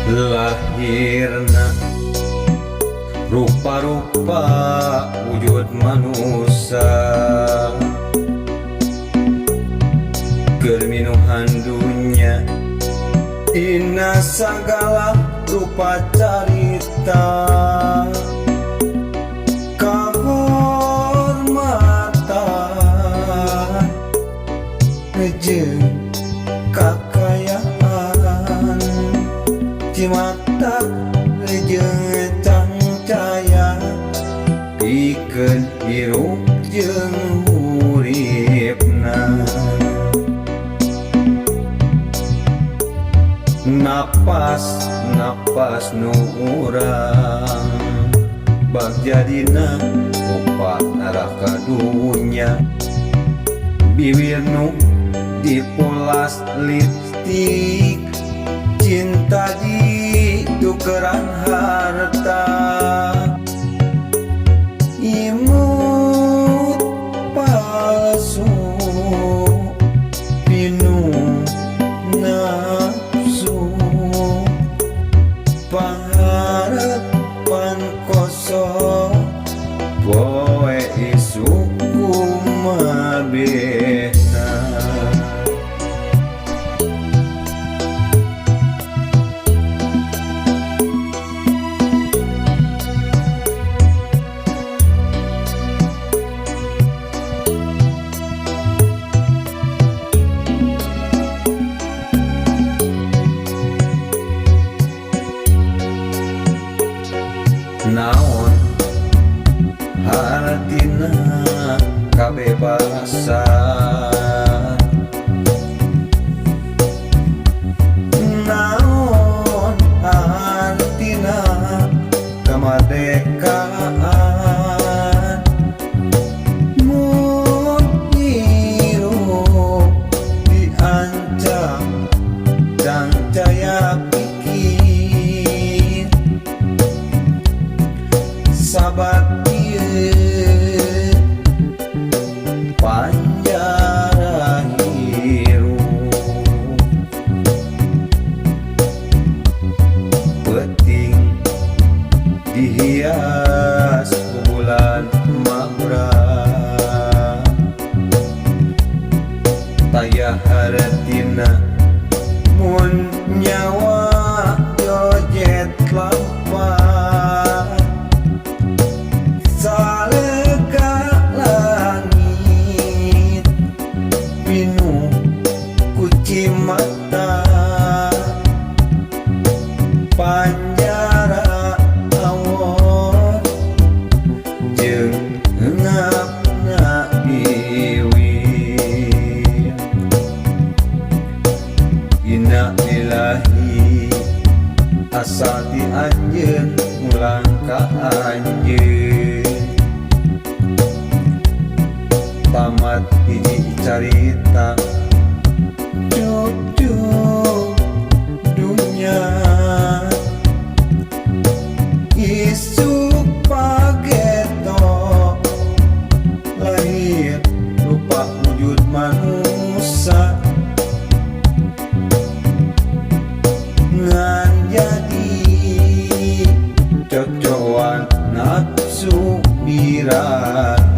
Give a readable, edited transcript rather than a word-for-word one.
Lahirna rupa-rupa wujud manusia, keur minuhan dunya dina sagala rupa carita, kahormatan jeung kakayaan, cimata jeung cangcaya, pikeun hirup jeung huripna. Napas napas nu urang bagjadina opat neraka dunya, bibir nu dipulas lipstik, cinta ditukeran harta, imut palsu pinuh nafsu, pangarepan kosong, poe isuk kumabehna. Naon hartina kabebasan? Naon hartina kemerdekaan, mun hirup diancam cangcaya pikir? Sabat ieu panjara hirup, peuting dihias ku bulan magra, taya hartina mun nyawa jojet lampat. Salega langit pinuh ku cimata, panjara awon jeung eungapna biwir. Innalillahi, asal ti anjeun mulang ka anjeun. Tamat hiji carita, cucuk dunya, isuk pageto lahir rupa wujud manusia, ngan jadi cocoan nafsu birahi.